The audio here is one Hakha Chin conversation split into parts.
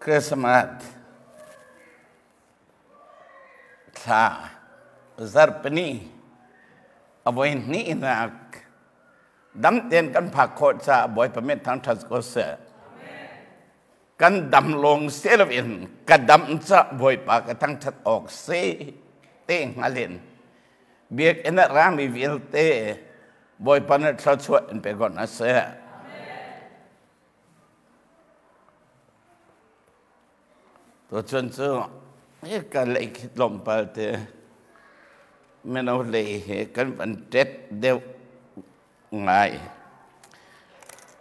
Christmas thla zarhpini a voi hnihnak dam tein kan phak khawh caah Bawipa min thangṭhat ko seh. Kan dam lawng si loin ka dam ca Bawipa ka thangṭhat awk si ti hngal in biakinn ah rami vialte Bawipa nih thluachuah in pe ko hna seh. Tuchun cu hika lei khi tlawmpal te mino lei hi kan van ṭet deuh ngai.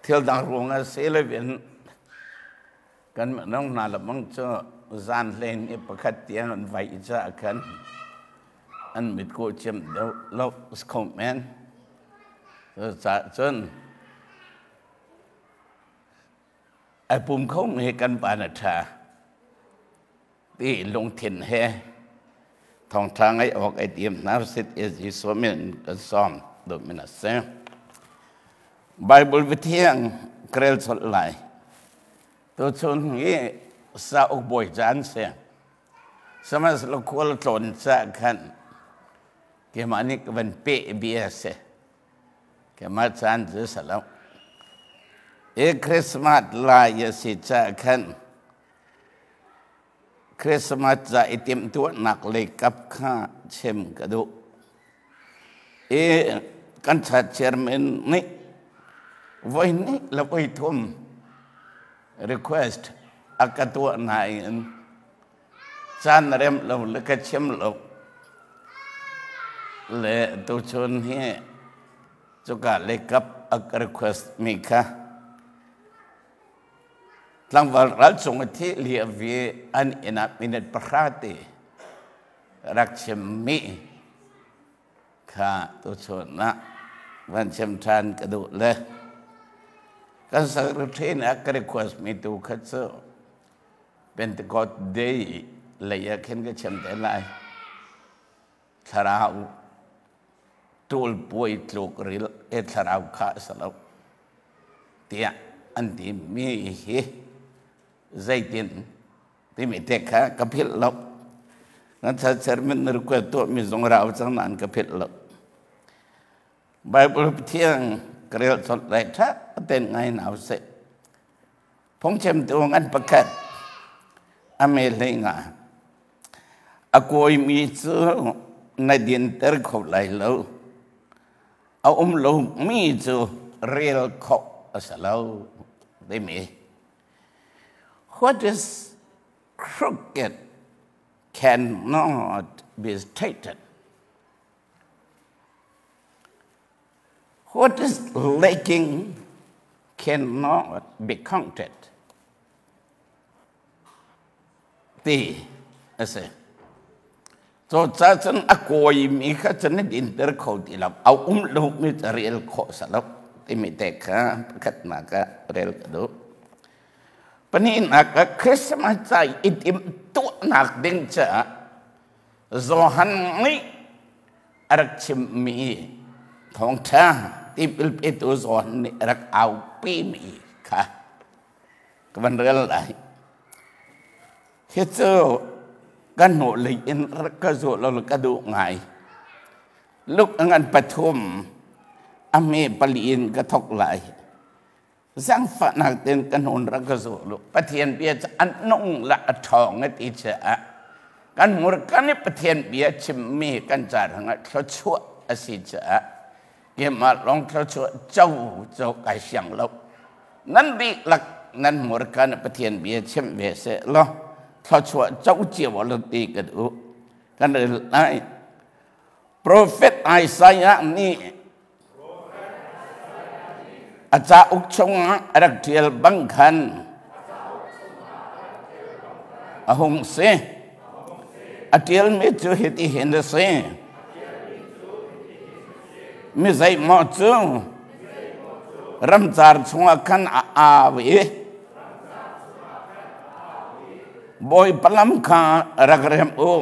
Thil dang ruang ah si loin kan mino hna le bang cu zanhlen i pakhat tiang an vaih caah khan an mitkuh ciam deuh lo si kho men. Cucaah cun Ai pum khomi kan van a ṭha ti lungthin he thawngṭha ngaih awk ai tim hna sit i Jesuh min kan sawm duhmi a si. Bible biathiang ka rel colh lai. Tuchun hi cauk bawi caan si. Sihmanhsehlaw khual tlawn ca khan keimah nih ka van peh bia si. Keimah caan cu si lo. I Christmas lai a si caah khan Christmas ca i timhtuahnak lei kap kha chim ka duh. I kan church chairman nih voi hnih le voi thum request a ka tuah nain caan rem lo le ka chim lo le tuchun hi cuka leikap a ka request mi kha tlangval ral cung a thi lio vi an inn ah minute 10 te rak chim mi kha tuchun ah van chim ṭhan ka duh le kan secretary nih a ka request mi tu kha cu Pentecost Day lei ah khin ka chim te lai. Thlarau ṭul puai tluk ril e thlarau kha a si lo tiah an ti mi hi zeitin timi te kha ka philh lo. Nan chairman na request tuah mi zong rau cang nain ka philh lo. Bible Pathian ka rel colh lai ṭha ten ngai nau seh. Phungchimtu ngan pakhat a me hlei nga. A kawimi cu na dinter kho lai lo. A um lomi cu rel khawh a si lo timi. What is crooked cannot be straightened. What is lacking cannot be counted. Ti a si. Cu ca cun a kawimi kha cun na dinter kho ti lo. A um lomi ca rel khawh sa lo timi te kha pakhatnak ah rel ka duh. Pahnihnak ah Christmas ca i timhtuahnak ding caah Johan nih a rak chimmi thawngṭha tipil petu Johan nih a rak aupimi kha ka van rel lai. Hi cu kan hnulei in rak ka zulh lo ka duh ngai. Luke a ngan 3 a hme 4 in ka thawk lai. Zaangfahnak tein kan hun rak ka zul u. Pathian bia cu a nung le a ṭhawng a ti caah kan hmurka nih Pathian bia chimmi kan ca hrangah thluachuah a si caah keimah lawng thluachuah co co kai siang lo. Nan dihlak nan hmurka nih Pathian bia chim ve seh law thluachuah co cio lo ti ka duh. Kan rel lai. Profet Isaiah nih A cauk chungah a rak ṭial bang khan a hung si. A ṭialmi cu hitihin a si. Mi zeimaw cu ramcar chungah khan a au i Bawipa lam kha rak remh u.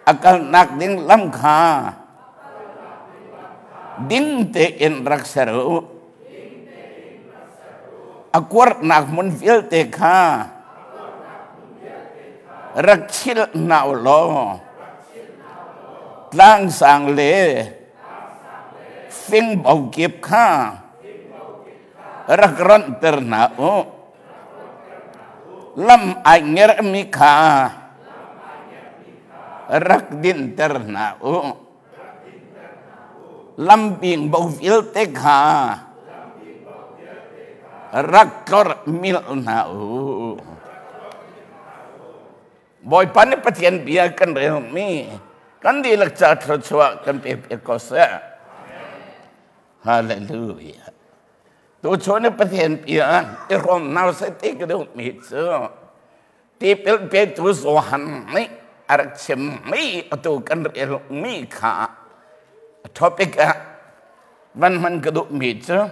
A kalnak ding lam kha ding tein rak ser u. A kuarnak hmun vialte kha rak chilh hna u law tlangsang le fingbo kip kha rak ronhter hna u. Lam ai ngerhmi kha rak dinter hna u. Lambing bo vialte kha rak tlorh mil hna u. Bawipa nih Pathian bia kan relmi kan dihlak ca thluachuah kan pe piak ko seh. Hallelujah. Tuchun i Pathian bia i hrawm hna seh ti ka duhmi cu tipil petu Johan nih a rak chimmi atu kan relmi kha topic ah van hman ka duhmi cu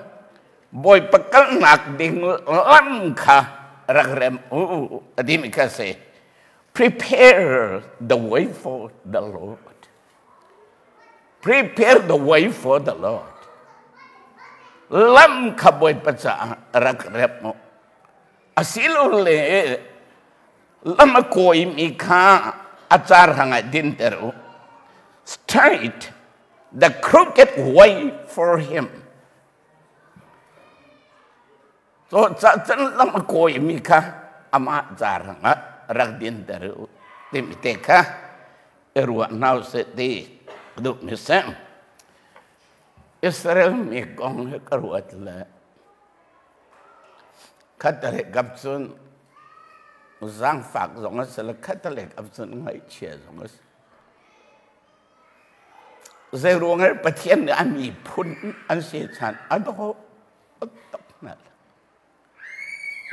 Bawipa kalnak ding lam kha rak rem u a timi kha si. Prepare the way for the Lord. Prepare the way for the Lord. Lam kha Bawipa caah rak rem u. Asilole lam a kawimi kha a car hrangah dinter u. Straight the crooked way for him. So ca can lam a kawimi kha amah car hrangah rak dinter u timi te kha i ruah hna usih ti duh mi si. Israel mi kong hi ka ruat le Khatalei kap cun zaangfak zong a si le khatalei kap cun ngaihchia zong a si. Zeiruang ah Pathian nih a miphun an si chan a dawh tuk hna.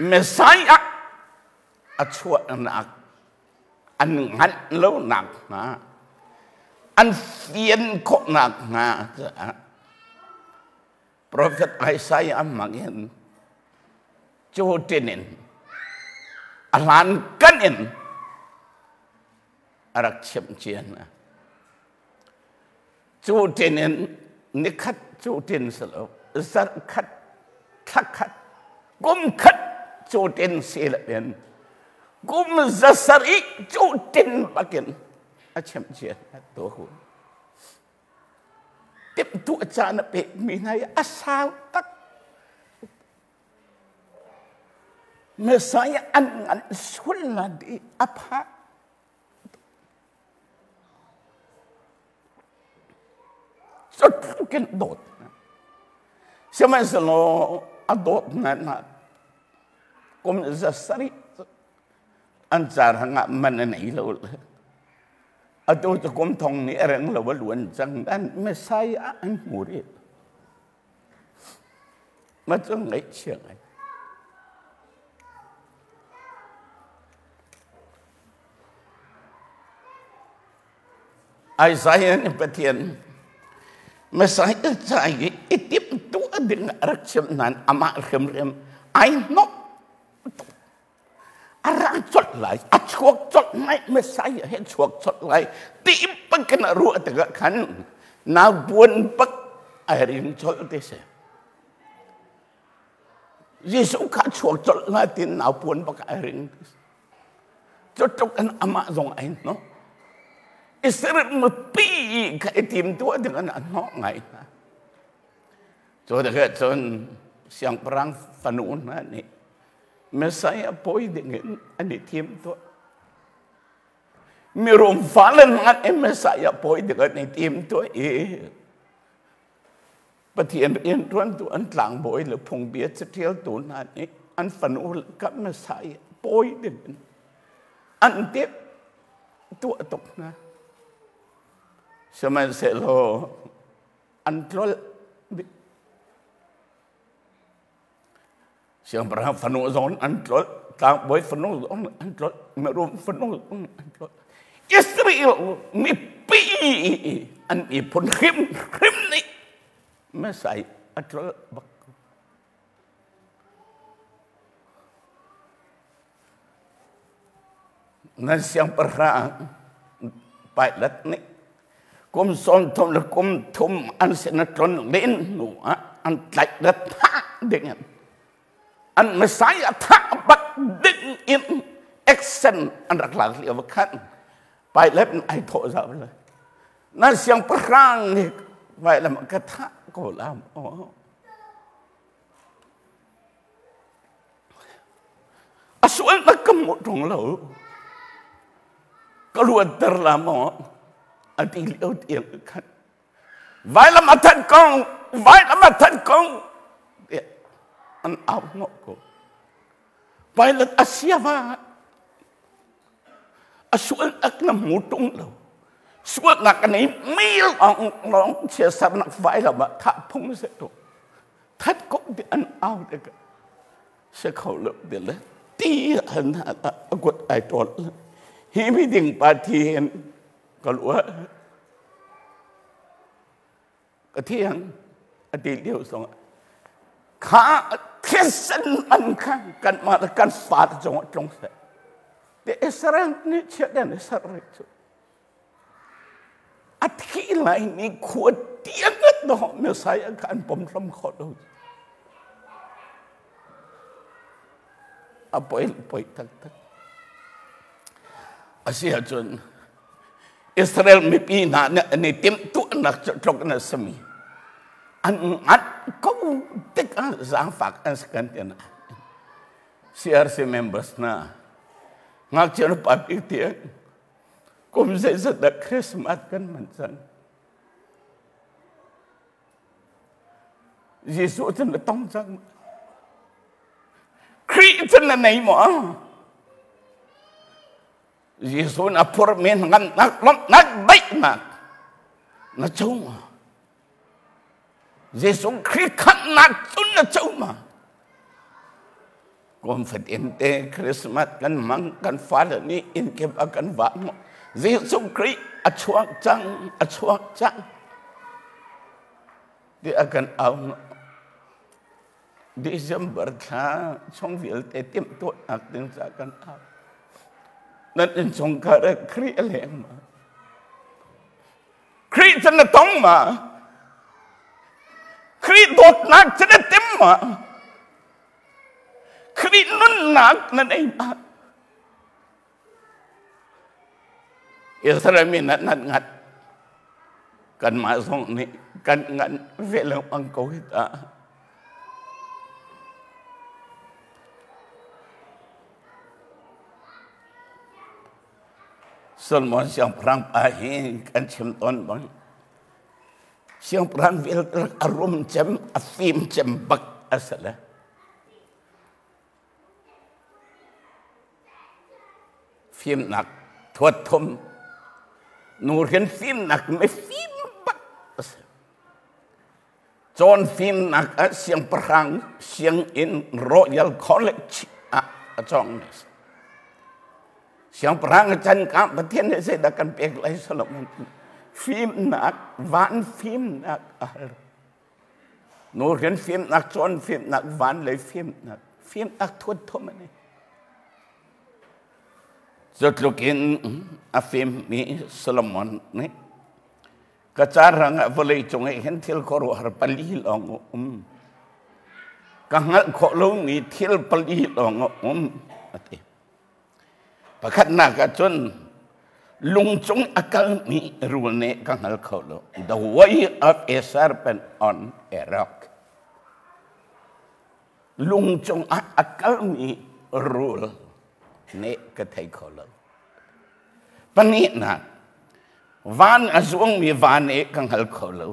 Messiah a chuahnak an hngalh lonak hnga an fian khawhnak hnga caah Profet Isaiah hmangin cu tin in a hlan kan in a rak chimh cia hna. Cu tin in nikhat cu tin si lo, zarh khat, thla khat, kum khat cu tin si lo in kum zasarih cu tin bakin a chimh cia hna tu hu. Timhtuah caan a pekmi hna hi a sau tak. Messiah an ngan sul na di a phah. Cu dawt. Sihmanhsehlaw a dawt hna na kum 700 an car hangah man a nei lo le. Atu cu kum thong nih a reng lo a luan cang dan Messiah an hmu rih. Ma cu ngaihchia ngai. Isaiah nih Pathian Messiah ca i i timhtuah ding a rak chimh nain amah hrimhrim ai hnawh a ra colh lai a chuak colh lai Messiah he chuak colh lai ti bak in a ruah tikah khan nau buan bak ai ring colh ti si Jesuh kha chuak colh lai tin nau puan bak ai ring ti si cu tluk in amah zong ai hnawh Israel mipi kha i tim tuah ding in a hnawh ngai hna cu tikah cun siangpahrang fanu hna nih Messiah pawi dingin an i thim tuah. Mirum fale hna nih Messiah pawi ding an i tim tuah i Pathian rianṭuantu an tlangbawi le phungbia caṭialtu hna nih an fanu ka Messiah pawi dingin an timh tuah tuk hna. Sihmanhsehlaw an tlolh Siangpahrang fanu zong an tlolh, tlangbawi fanu zong an tlolh, mirum fanu zong an tlolh. Israel mipi an miphun hrimhrim nih Messiah a tlolh bak. Nan siangpahrang Pilate nih kum 30 le kum thum an sin a tlon len hnu ah an tlaih le thah ding in An Messiah thah bak ding in action an rak lak lio khan Pilate nih ai thawh zau le na siangpahrang nih vailam ka thah ko la maw? A sualnak ka hmuh ṭung lo. Ka luatter la maw? A ti lio tiang khan vailam a that kong, vailam a that kong tiah an au hnawh ko. Pilate a siava a sualnak na hmu ṭung lo. Sualnak a nei mi lawng lawng chiasarnak vailam ah thah phung se tu. That ko ti an au tikah se kho lo ti le ti an a kut ai ṭawl. Hi mi ding pa thi hin ka lua ka thiang a ti lio zong kha thisen man kha kan mah le kan fa zong ah tlung seh te Israel nih chiat den ser rih cu a thi lai ni khua tiang do Messiah kha an pom hram kho lo a poi poi taktak a si ahcun Israel mipi hna nih an i timhtuahnak cu tluk in a simi an ngat ko tikah zaangfak an si kan ti na CRC members hna ngakchia nu pa bik tiang kum zeizat dah Christmas kan hman cang Jesuh cu na tong cang. Khrih cu na nei maw? Jesuh na phurmi ngannak lawmhnak daihnak na co maw? Jesuh Khrih khamhnak cu na co maw? Kum fatin te Christmas kan hmang kan fale nih inn kip a kan vah maw? Jesuh Khrih a chuak cang, a chuak cang. Ti a kan au. December thla chung vialte timhtuahnak ding ca kan au. Nan innchungkhar ah Khrih a leng ma? Khrih cu na tong ma? Khrih dawtnak cu na tim ma? Khrih nunnak na nei ma? Israel mi nan nan ngat kanmah zong nih kan ngan ve lengmang ko hi ta. Solomon siangpahrang pa hi kan chim tawn bang siangpahrang vialte a rum cem a fim cem bak a si le Fimnak thuat thum nuhrin fimnak mifim bak a si. Cawn fimnak ah siangpahrang sianginn Royal College ah a cawng a si. Siangpahrang a can ka Pathian nih zeidah kan pek lai Solomon fimnak van fimnak a hal. Nuhrin fimnak, cawn fimnak, van lei fimnak, fimnak thuat thum an i. Cu tluk in a fimmi Solomon nih ka carang ah vawlei cung ah hin thil khuaruahhar pali lawng a um. Ka hngalh khawh lomi thil pali lawng a um a ti. Pakhatnak ah cun lungcung a kalmi rul nih ka hngal kho lo. The way of a serpent on a rock. Lungcung ah a kalmi rul nih ka thei kho lo. Pahnihnak, van a zuangmi van nih ka hngal kho lo.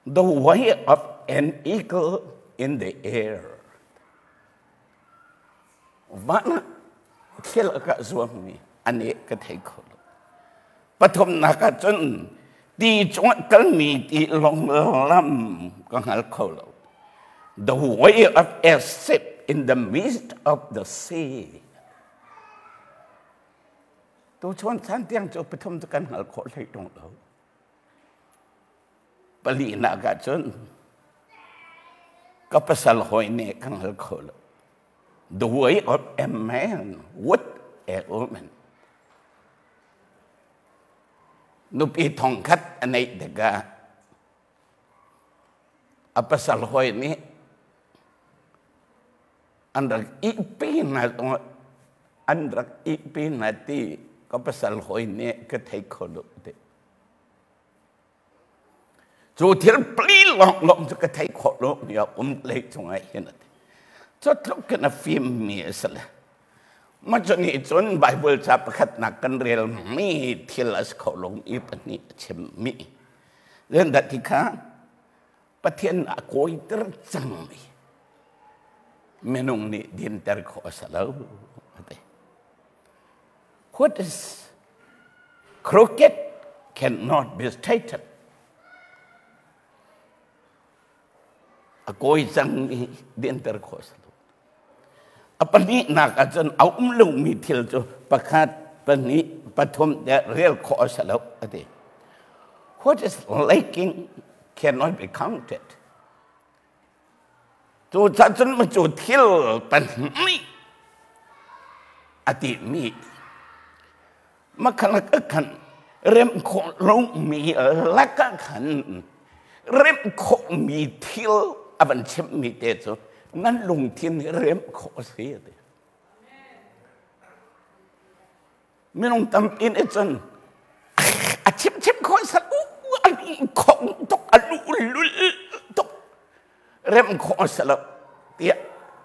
The way of an eagle in the air. Van ah thil a ka zuammi an i ka thei kho lo. Pathumnak ah cun ti cungah kalmi ti lawng lam ka hngal kho lo. The way of a ship in the midst of the sea. Tu chuan chan tiang cu pathum cu kan hngal khawh hlei ṭung lo. Palinak ah cun ka pasal hawi nih ka hngal kho lo. The way of a man with a woman. Nupi thongkhat a neih tikah a pasal hawi nih An rak ihpi hna zong an rak ihpi hna ti ka pasal hawi nih ka thei kho lo ti. Cu thil pali lawnglawng cu ka thei khawh lo mi a um lei cungah hin a ti. Cu tluk in a fimmi a si le. Mah cu nih cun Bible ca pakhatnak kan relmi thil a si kho lomi pahnih a chimmi. Zein dah ti kha Pathian a kawiter cangmi minung nih dinter khawh a si lo a ti. What is crooked cannot be straightened. A kawi cangmi dinter khawh a si lo. A pahnihnak ahcun a um lomi thil cu pakhat, pahnih, pathum tiah rel khawh a si lo a ti. What is lacking cannot be counted. Cu cun cu thil pahnih a timi makhalak a khan rem khawh lomi lakah khan rem khawhmi thil a van chimmi te cu nan lungthin hi rem khawh a si a ti. Minung tampi nih cun a chimchim khawh sal u a lu khong tuk a lu lul tuk rem khawh a si lo tiah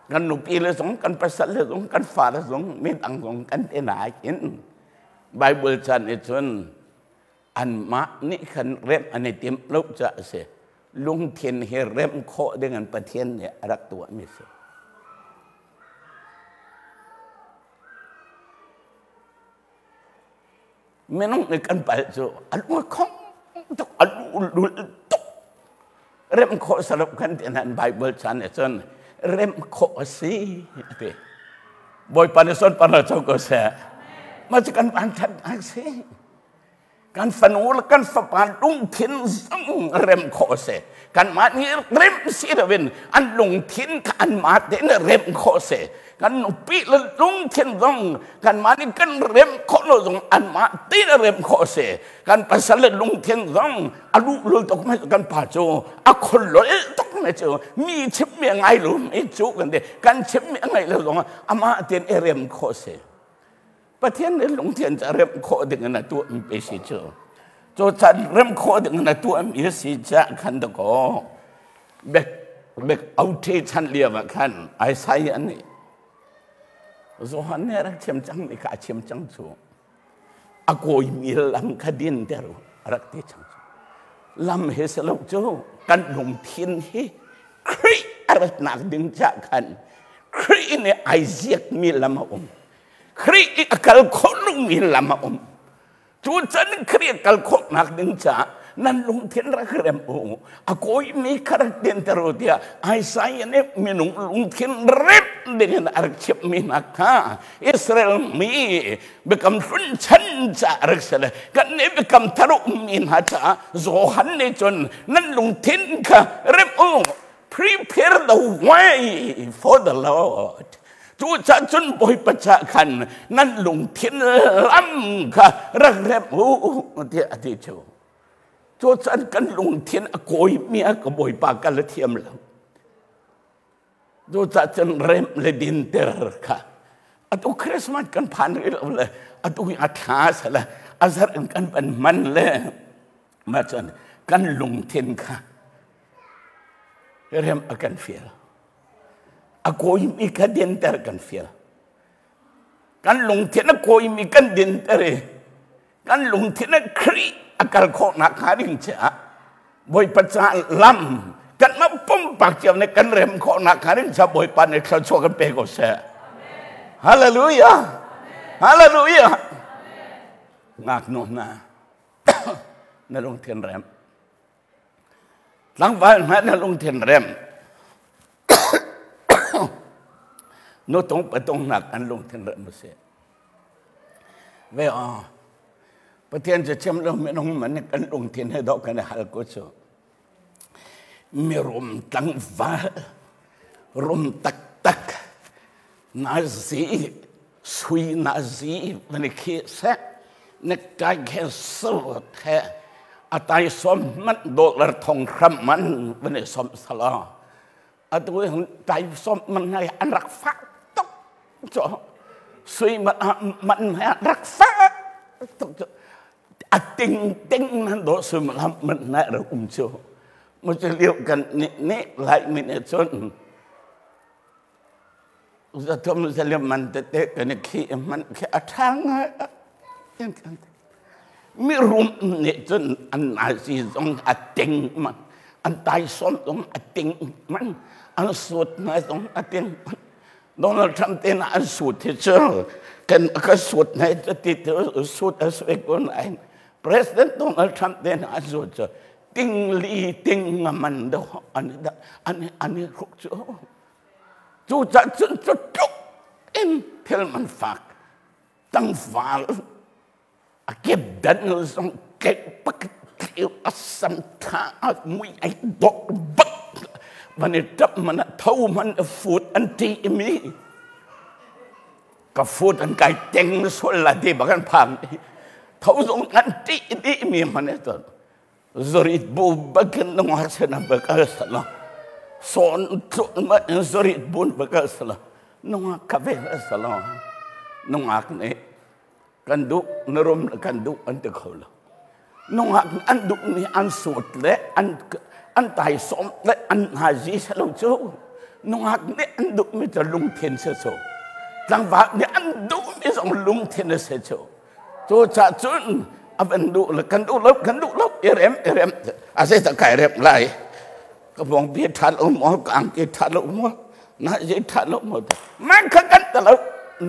kan nupi le zong kan pasal le zong kan fa le zong midang zong kan te nain Bible chan nih cun anmah nih khan rem an i timh lo caah a si. Lungthin hi rem khawh ding in Pathian nih a rak tuahmi a si. Minung nih kan palh cu a lu khong tuk, a lu lul tuk. Rem khawh sarap kan ti nan Bible chan nih cun rem khawh a si a ti. Bawipa nih sunparnak co ko seh. Mah cu kan vanṭhatnak si. Kan fanu le kan fapa lungthin zong rem khawh a si. Kanmah nih rem si loin an lungthin kha anmah tein rem khawh a si. Kan nupi le lungthin zong kanmah nih kan rem khawh lo zong anmah tein rem khawh a si. Kan pasal le lungthin zong a luhlul tuk mi kan pa cu a khullol tuk mi cu mi chimmi a ngai lo mi cu kan ti. Kan chimmi a ngaih lo zong amah tein i rem khawh a si. Pathian nih lungthian cu a remh khawh ding in a tuahmi pe si cu. Cu chan remh khawh ding in a tuahmi a si caah khan dakaw bek bek authe chan lio ah khan Isaiah nih Johan nih a rak chim cangmi kha a chim cang cu. A kawimi lam kha din ter a rak ti cang cu. Lam he si lo cu kan lungthin hi Khrih a ratnak ding caah khan Khrih nih ai ziakmi lam a um. Khrih i a kal khawh lomi lam a um. Cu can Khrih a kal khawhnak ding caah nan lungthin rak rem u. A kawimi kha rak tianter u tiah Isaiah nih minung lungthin rem ding in a rak chimhmi hna kha Israel mi biakam hlun chan caah rak si le kan nih biakam thar ummi hna caah Johan nih cun nan lungthin kha rem u. Prepare the way for the Lord. Cucaah cun Bawipa ca khan nan lungthin lam kha rak rem u tiah a ti cu. Cucaah kan lungthin a kawimi a ka Bawipa ka la thiam lo. Cucaah cun rem le dinter kha atu Christmas kan phan rih lo le atu hi a thla sala a zarh in kan van man le mah cun kan lungthin kha rem a kan fial. A kawimi kha dinter kan fial. Kan lungthin a kawimi kan dinter i kan lungthin a Khrih a kal khawhnak hnga ding caah Bawipa ca lam kanmah pumpak cio nih kan rem khawhnak hnga ding caah Bawipa nih thluachuah kan pe ko seh. Hallelujah. Hallelujah. Ngaknu hna na lungthin rem. Tlangval hna na lungthin rem. Nutung patung nak an lungthin rem a si. Ve aw. Pathian cu chim lo minung man kan lungthin he dawh kan i hal ko cu. Mirum tlangval rum taktak nazi sui nazi van i khi seh necktie he suit he a taisawm hmanh dollar thong hram man van i sawmh sala atu taisawm man hai an rak fak Cu sui man he rak fak tuk cu. A ting ting nan do sui man na rak um cu. Mu cu liu kan nih nih lai mi nih cun zathum zalim man tete kan i khi man khi a ṭha ngai. Mirum nih cun an nazi zong a ting man, an taisawm zong a ting man, an suut hna zong a ting man. Donald Trump te na an suut hi cu kan ka suut hna ti ti suut a sui ko nain President Donald Trump te na an suut cu ting li ting nga man do an an an i hruk cu. Cucaah cun cu tluk in thil man fak tlangval a kepdan zong tleih pak tleu a sam tha a mui ai dawh bak van i ṭap man a tho man a fut an ti mi ka fut an kai teng sual la ti bak an phang tho zong an ti di mi man e ton zorit bu bakin nungak sena bakal sala son tlun ma zorit bun bakal sala nungak ka ve sala nungak ne kan duh na rum kan duh an ti kho lo. Nungak an duh mi an sut le an an taisawm le an hazi se lo cu. Nungak nih an duh mi cu lungthin se cu. Tlangval nih an duh mi zong lungthin a se cu. Cu ca cun a van duh le kan duh lo kan duh lo i rem i rem a zei tak kai rem lai. Ka bong pi tha lo maw ka angki tha lo maw na zei tha lo maw man kha kan ta lo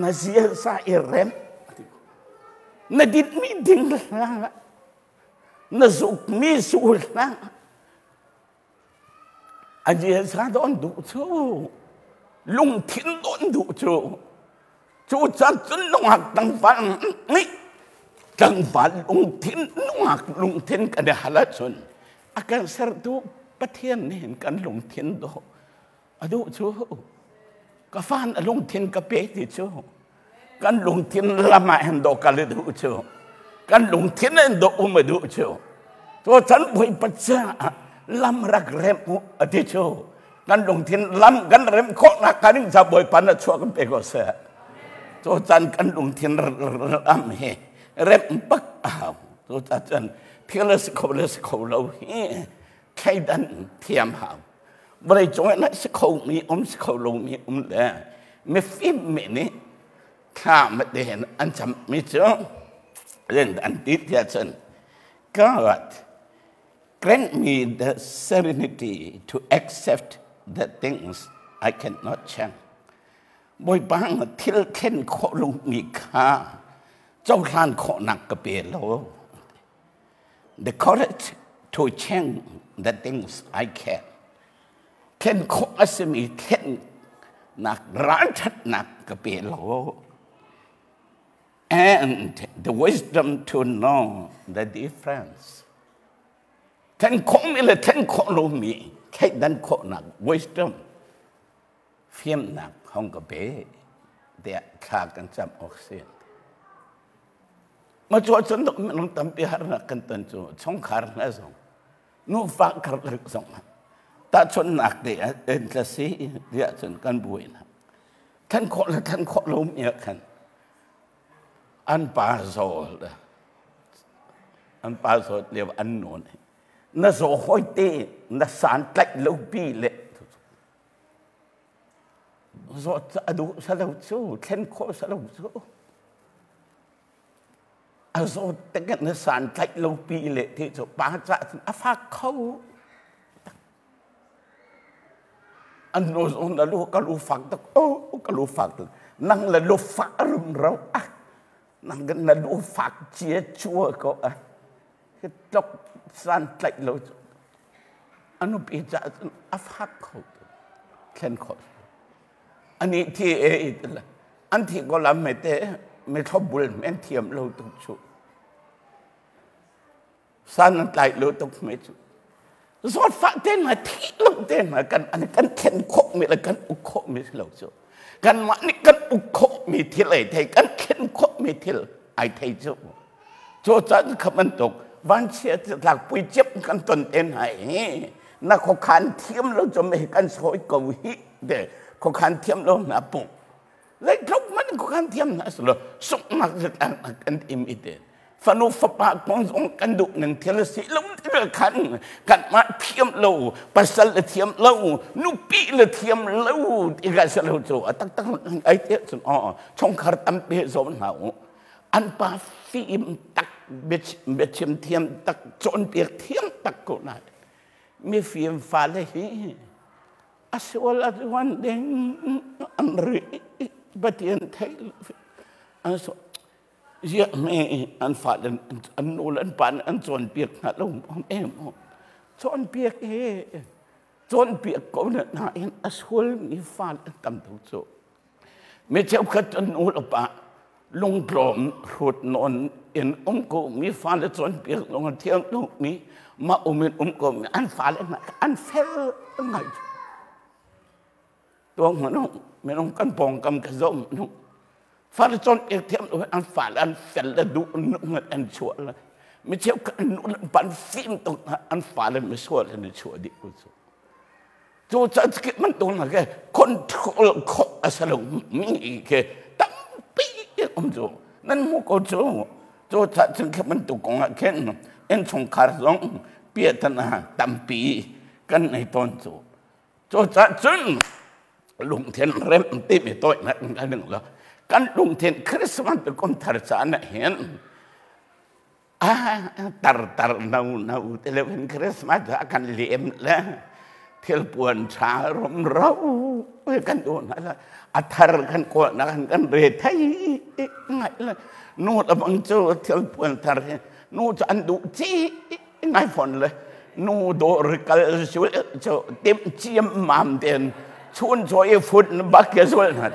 na zia sa i rem na dit mi ding hlah na zuk mi su hlah a zia sa don duh cu lungthin don duh cu cu caan cun nungak tlangval nih tlangval lungthin nungak lungthin kan i hal ahcun a kan sertu Pathian nih hin kan lungthin dawh a duh cu. Ka fan a lungthin ka pe ti cu kan lungthin lam ah hin dawh kal a duh cu, kan lungthin in dawh um a duh cu. To chan Bawipa caah lam rak rem u a ti cu. Kan lungthin lam kan rem khawhnak kan in ca Bawipa na chuah kan pe ko seh. To chan kan lungthin lam hi rem bak a hau. To ca cun thil a si kho le si kho lo hi thleidan thiam hau. Vawlei cung ah si kho mi um si kho lo mi um le mifim mi nih thla mate hin an cam mi cu len an ti tiah cun, God, grant me the serenity to accept the things I cannot change. Bawipa, thil thlen khawh lo mi kha cohlan khawhnak ka pe lo. The courage to change the things I can. Thlen khawh a simi thlennak ralṭhatnak ka pe lo. And the wisdom to know the difference. Thlen khawhmi le thlen khawh lomi thleidan khawhnak wisdom fimnak hong ka pe tiah thla kan cam awk si. Ma cu cun minung tampi harnak kan ton cu chungkhar hna zong nufa karlak zong tahchunhnak te en tla si tiah cun kan buai hna. Than khawh le than khawh lo mi ah khan an pa zawl an pa zawt lio an nawn na zaw hoi te na san tlaih lo pi le zawt a duh salo cu thlen khawh salo cu a zawt te na san tlaih lo pi le ti cu pa ca a fak kho. An nu zong na lu ka lu fak tuk o ka lu fak tuk nang le lu fak rum ro ah nang na lu fak chia chua ko ah hi tlok san tlaih lo cu a nupi caah cun a fak kho tuk thlen kho ani thi e i an thi ko lam me te me thlopbul men thiam lo tuk chu san an tlai lo tuk me cu zawtfah te hna thih lo te hna kan an kan thlen khawh mi le kan uk khawh mi si lo cu. Kanmah nih kan uk khawh mi thil ai thei, kan thlen khawh mi thil ai thei cu. Cu caan kha bantuk vanchia tlak pui ciap kan ton te hna hi na khuakhan thiam lo cu me kan sawi ko hi te khuakhan thiam lo na pu. Zeitluk kan kan thiam na slo sungnak kan im ite fanu fapa kong zong kan duh ning thil si lo khan kan mah thiam lo pasal le thiam lo nupi le thiam lo ti ka si lo cu a taktak ai te cun aw chungkhar tampi zawn hna u an pa fim tak biachim thiam tak cawnpiak thiam tak ko na mifim fale hi a sual a tuan ding an ri Pathian thei an so ziah me an fale an nu le an pa nih an cawnpiak hna lo em cawnpiak he cawnpiak ko na nain a sualmi fale an tam tuk cu. Mi cheukhat an nu le pa lungtlawm hrut nawn in um ko mi fale cawnpiak zong a thiam lomi mah um in um ko mi an fale hna an fel ngai. Tuang hmanh minung kan pawngkam ka zoh hmanh fale cawnpiak thiam lo an fale an fel le duh nung an chuah le mi cheukhat an nu le pa an fim tuk hna an fale misual an i chuah dih ko cu. Cu ca bantuk hna ke control khawh a si lo mi ke tampi um cu nan hmu ko cu. Cu ca cun khi bantuk kong ah khin innchungkhar zong piahtana tampi kan nei tawn cu. Cucaah cun lungthin rem timi tawinak kan ding lo. Kan lungthin Christmas kum thar caan ah hin tar tar no no te le hin Christmas ah kan lem le thil puan tha rumro kan duh na la a thar kan kawl na kan kan re thai ngai le nu la bang cu thil puan thar hi nu cu an duh ci ngai fon le nu dawr kal sul cu tim chiam mam ten chun choi phut bak ke sul na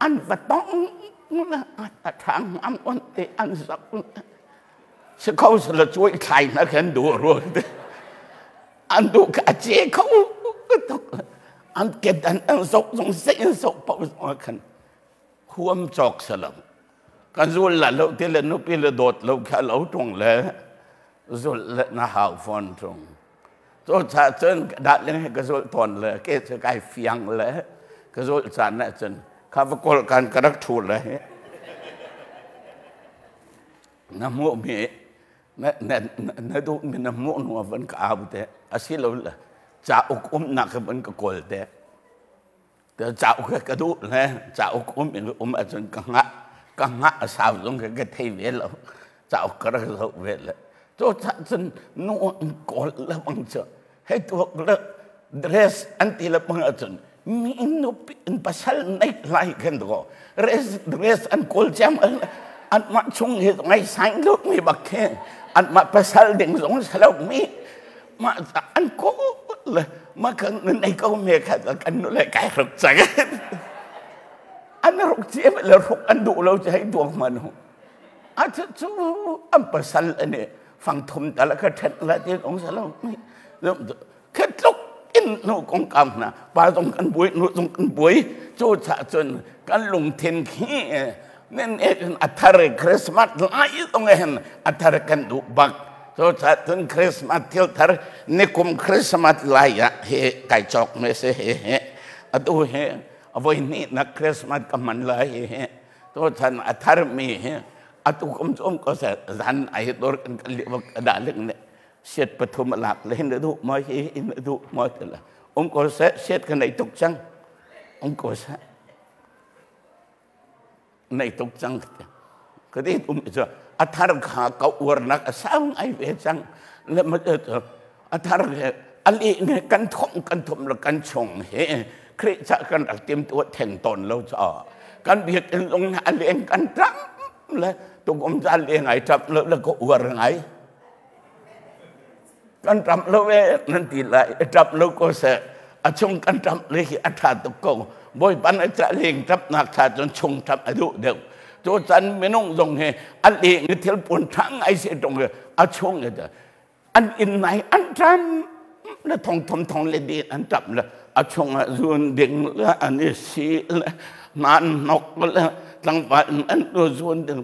an va tong a thang am on te an sak si kho se la chuai thlai na khan du ru an du ka che kho an ke dan an sok zong se in sok pau zong khan huam chok salam kan zul la lo te le nupi le dawt lo kha lo tung le zul le na hau fon tung Cu ca cun dat ling he ka zulh tawn le ke cu kai fiang le ka zulh caan ah cun kha va kawl kan ka rak ṭhu le na hmuhmi na na duhmi na hmuh hnu ah van ka au te asilo le cauk umnak kha van ka kawl te. Cauk he ka duh le cauk um in um ahcun ka hngah ka hngah a sau zong ka ka thei ve lo. Cauk ka rak zoh ve le cu cun nu an kawl le bang cu hei tuak le dress an ti le bang ahcun mi nupi in pasal neih lai khan ko dress dress an kawl ciam an mah chung hi ngai sain lo mi bak khi an mah pasal ding zong sa lo mi mah an kawl le mah kan nei ko me kha kan nu le kai ruk cang an ruk ciam le ruk an duh lo cu hei duang man hu a cu cu an pasal ani fang thum tal ka then la ti ong sa lo khe tluk in nu kong kam hna pa zong kan buai nu zong kan buai cu cha cun kan lungthin khi nen a thar Christmas lai zong hen a thar kan duh bak cu cha cun Christmas thil thar nikum Christmas lai ah he kai chok me se he he atu he avoi ni na Christmas ka man lai he he to chan a thar mi he atu kum chom ko se zan ai dor kan kan li da ling ne set pathum lak le hin du mo hi in du mo te la um ko se set ka nei tuk chang um ko se nei tuk cang ka ti um cu a thar kha ka uarnak a sang ai ve cang le ma a thar he ali ne kan thom kan thom le kan chung he Khrih ca kan rak tim tu theng ton lo cha kan biak in zong na aleng kan tang le tukum ca leng ai tap lo le ko uar ngai kan tap lo e nan ti lai tap lo ko se a chung kan tap le hi a tha tuk ko bawipa na ca leng tap nak tha cun chung tap a duh deuh cu can minung zong he a leng i thil pun thang ai se tong a chung e an inn nai an tram le thong thom thong le di an tap le a chung ah zun ding le an i si le nan nok le tlangval an zun ding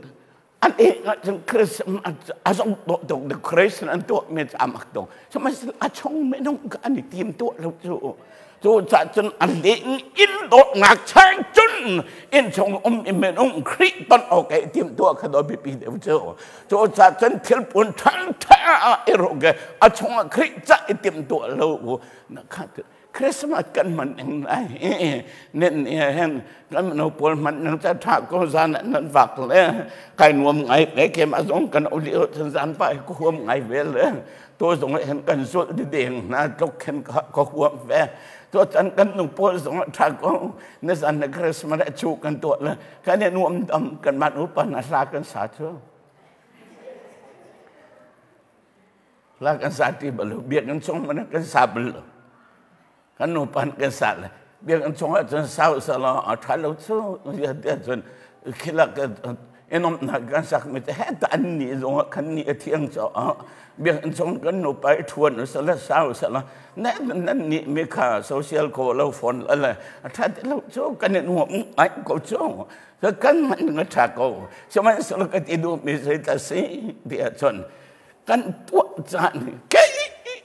an e cun Christmas a zong dawh tuk decoration an tuah mi cu a mak tuk sihmanhsehlaw a chung minung an i tim tuah lo cu. Cu cah cun a leng in dawtnak chang cun inn chung um i minung Khrih ton awk i timhtuah kha daw biapi deuh cu. Cu cah cun thilpuan ṭhanṭha ah i rawk i a chungah Khrih cah i timhtuah lo na kha Christmas kan hman ning lai nen ni hen kan mino pawl hman ning ca ṭha ko zan nan vak le kai nuam ngai ve kem a zong kan oli cun zan pa ko huam ngai ve le to zong hen kan zulh di deng na tluk khen ka huam ve to chan kan nu pawl zong ṭha ko na zan na Christmas a chu kan tuah le kan i nuam dam kan man upa na hla kan sa chu hla kan sa ti bal biakinn chung mana kan sa bal lo kan nu pan kan sa le biakinn chung ah cun sau sa lo a ṭha lo cu tiah cun khila inom na kan sak mi te he ta an ni zong ah kan ni a thiang cho biakinn chung kan nu pa i ṭhuan sa le sau sa la ne nan ni mi kha social ko lo phone la le a ṭha ti lo cu kan i nuam ai ko cu kan man nga ṭha ko sihmanhsehlaw ka ti duh mi zei ta si tiah cun kan tuah caan kei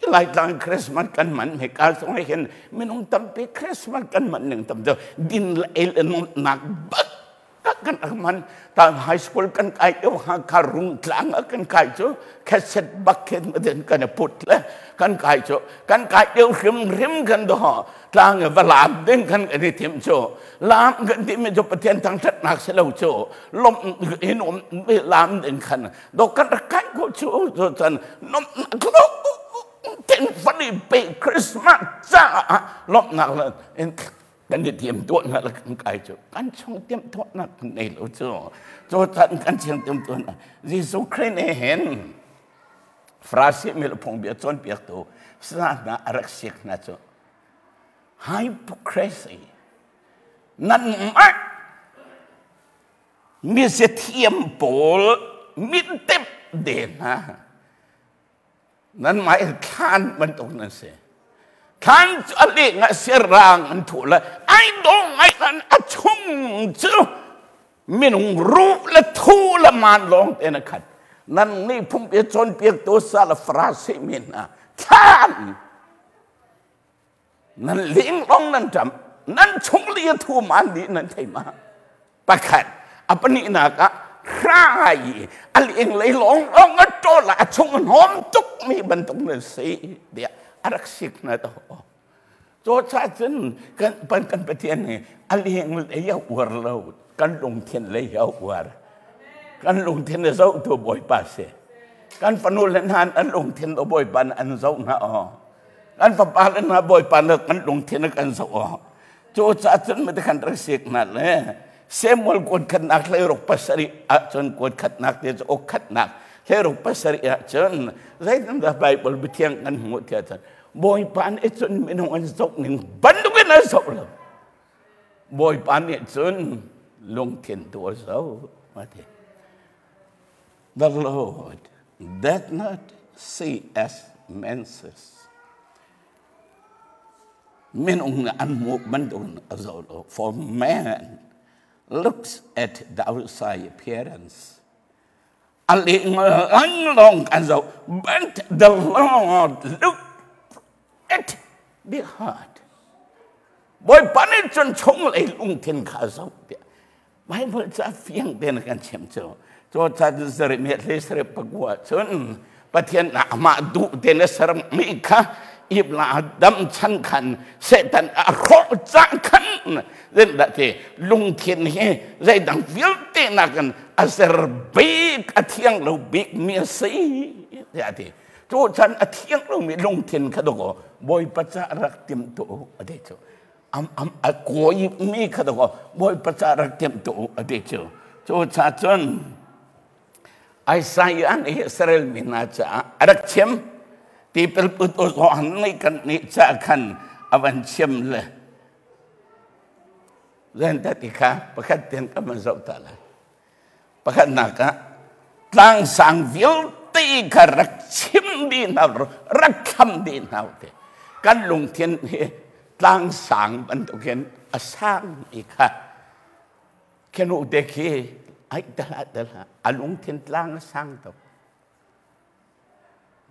Laitlang Christmas kan man he ka zong hin minung tampi Christmas kan man ning tam deuh din le el nak bak kan rak man ta high school kan kai deuh ha kha rung tlang a kan kai cu cassette bak khin den kan put le kan kai cu kan kai deuh hrim hrim kan do tlang va lam ding kan kan i thim cu lam kan ti mi cu Pathian thangthatnak si lo cu lom in um lam ding khan do kan rak kai ko cu cun lawmhnak lo ten fani pe Christmas caah lawmhnak le in kan i tiam tuahnak le kan kai cu kan chung tiam tuahnak kan nei lo cu cu chan kan chung tiam tuahnak Jesuh Christ nih hin Farasi mi le phungbia cawnpiaktu sa hna a rak siak hna cu hypocrisy nan mah Mizathiam pawl mitdep de hna nanmah in thlan bantuk nan si. Thlan cu a leng ah siarang an thuh le ai dawh ngai nan a chung cu minung ruh le thu le maan lawng te na khat. Nan nih phungbia cawnpiaktu sa le Farasi mi hna thlan Nan lenglong nan ṭam, nan chung li a thu man dih nan thei ma? Pakhat, a pahnihnak ah hrai a lenglei lawnglawng a ṭawl ah a chung a hnawm tuk mi bantuk nan si tiah a rak sik hna to. Cu caah cun kan pan kan Pathian hi a lenglei a uar lo, kan lungthin lei a uar. Kan lungthin a zohtu Bawipa si. Kan fanu le hna an lungthin Bawipa an zoh hna aw. Kan fapa le hna Bawipa nih kan lungthin a kan zoh awk. Cu caah cun mati khan rak sik hna le Samuel kuat khatnak hleiruk pasarih ahcun kuat khatnak te cu uk khatnak hleiruk pasarih ahcun zeitindah Bible biathiang kan hmuh tiah cun Bawipa nih cun minung an zoh ning bantukin an zoh lo. Bawipa nih cun lungthin tu a zoh a ti. The Lord doth not see as men sees. Minung nih an hmuh bantukin a zoh lo. For man looks at the outside appearance. A leng lawng an zoh. But the Lord look at the heart. Bawipa nih cun chunglei lungthin kha a zoh tiah Bible ca fiang tein a kan chimh cu. Cu ca cu Jeremiah hlei sarih pakua cun Pathian amah duh tein a sermi kha Ibla dam chan khan Satan a hrawh cang khan dah ti lungthin hi zeidang vialte nakin a ser bik a thiang lo bik mi a si tiah a ti. Cu chan a thiang lomi lungthin kha dawkaw Bawipa ca rak tim tu a ti cu. Am am a kawi mi kha dawkaw Bawipa ca rak timh tu a ti cu. Cu ca cun Isaiah nih Israel mi hna caah a rak chim. Tipil put u Johan nih kan nih ca khan a van chim le Zein ti kha pakhat ten ka van zoh ta lai. Pakhatnak ah tlangsang vialte kha rak chim dih hna rak thlam dih hna te. Kan lungthin hi tlangsang bantukin a sang i kha khenu te khi ai dala dala a lungthin tlang a sang tuk.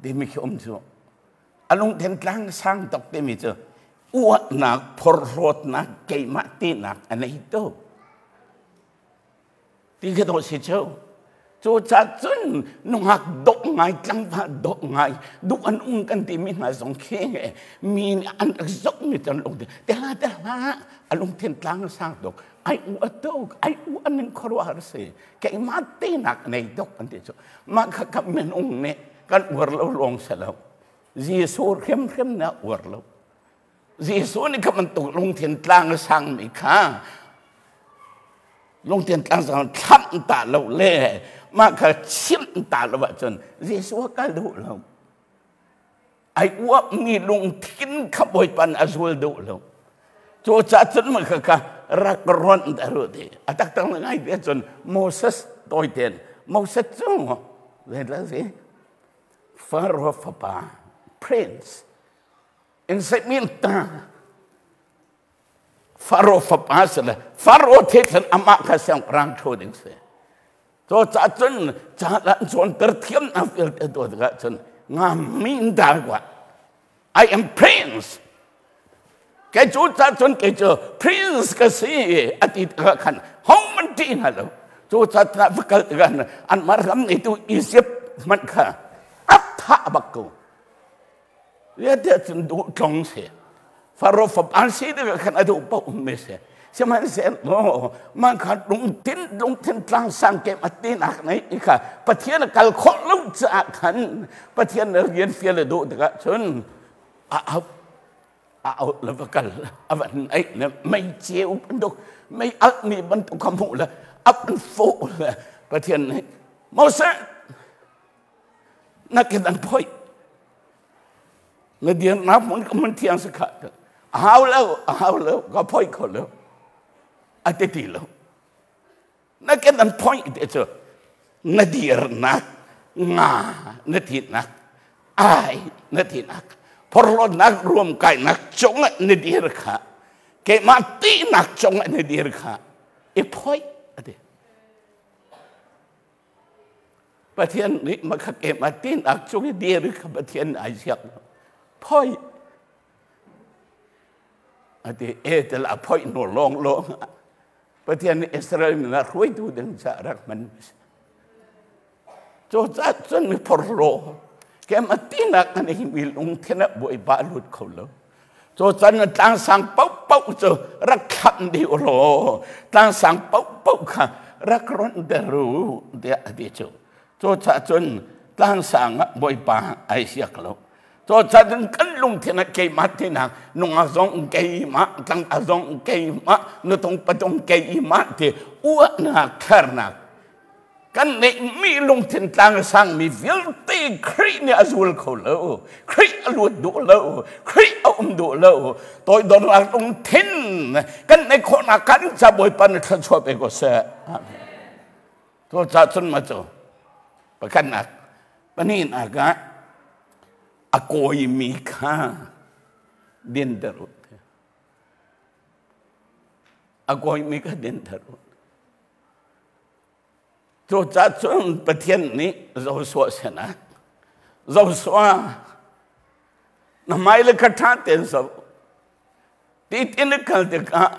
Timi khi um cu a lungthin tlang sang tuk timi cu Uahnak, phorhlawtnak, keimah tinak a nei tuk. Ti khi dawh si cu. Cucaah cun nungak dawh ngai, tlangval dawh ngai, duh an um kan timi hna zong khi mi nih an rak zohmi cu an lungthin te hlah te hlah a lungthin tlang a sang tuk ai u a tuk ai u an in khuaruahhar si keimah tenak nei tuk an ti cu mah kha ka minung nih kan uar lo lawng si lo Jesuh hrimhrim nih a uar lo Jesuh nih kha bantuk lungthin tlang a sangmi kha lungthin tlang sang thlamh ta lo le mah kha chimh ta lo ahcun Jesuh a kal duh lo. Ai uapmi lungthin kha Bawipa nih a zul duh lo. Cucaah cun mah kha kha rak ronh ta ru ti. A taktak ngai ti ahcun Moses tawi tein Moses cu zeidah si? Pharaoh fapa prince in min ta Faro fapa si le Faro the cun amah kha siangpahrang ṭhu ding si. Cu ca cun ca lan cawnter thiam na vialte tuah tikah cun nga min dar kwa I am prince. Kei cu ca cun kei cu prince ka si a ti tikah khan hohmanh ṭih hna lo. Cu ca va kal tikah an mah ram ngeitu Egypt hmanh kha a thah bak ko. Tiah cun duh tlong si. Faro fapa si tikah khan a duh paoh um mi si. Sihmanhsehlaw mah kha lungthin lungthin tlangsang kem a tinak nei i kha Pathian a kal khawh lo caah khan Pathian na rian fial a duh tikah cun a auh a auh le va kal a van naih le mei ceu bantuk mei alhmi bantuk kha hmuh le a van fawh le Pathian nih Moses na ke dan phoih na dirnak hmun ka hmun thiang si kha a hau lo a hau lo ka phoih kho lo a ti ti lo na ke dan phoih te cu na dirnak nga na thinak ai na thinak phorhlawtnak ruamkainak cungah na dir kha keimah tihnak cungah na dir kha i phoih a ti. Pathian nih makha keimah tinak cung i dir kha Pathian ai siak phoi a ti e tel a phoi hnu lawng lawng ah Pathian nih Israel mi ah hruaitu ding ca rak hman cu ca cun mi phorhlaw keimah tinak an hi mi lungthin ah Bawipa lut kho lo cu can tlangsang paohpaoh cu rak thlanh dih u law tlangsang paohpaoh kha rak ronhter u tiah a ti cu. Cucaah cun tlangsang ah Bawipa ai siak lo. Cucaah cun kan lungthin ah keimah tinak nungak zong keimah, tlangval zong keimah, nutung patung keimah ti uahnak thernak kan neihmi lungthin tlang a sangmi vialte Khrih nih a zul kho lo. Khrih a lut duh lo. Khrih a um duh lo. Toidornak lungthin kan neih khawhnak kan ca Bawipa nih thluachuah pe ko seh. Amen. Cucaah cun ma cu pakhatnak pahnihnak ah a kawimi kha dinter u. A kawimi kha dinter u. Cucaah cun Pathian nih Joshua sinah, Joshua, na hmai le kha ṭha tein zoh. Ti na kal tikah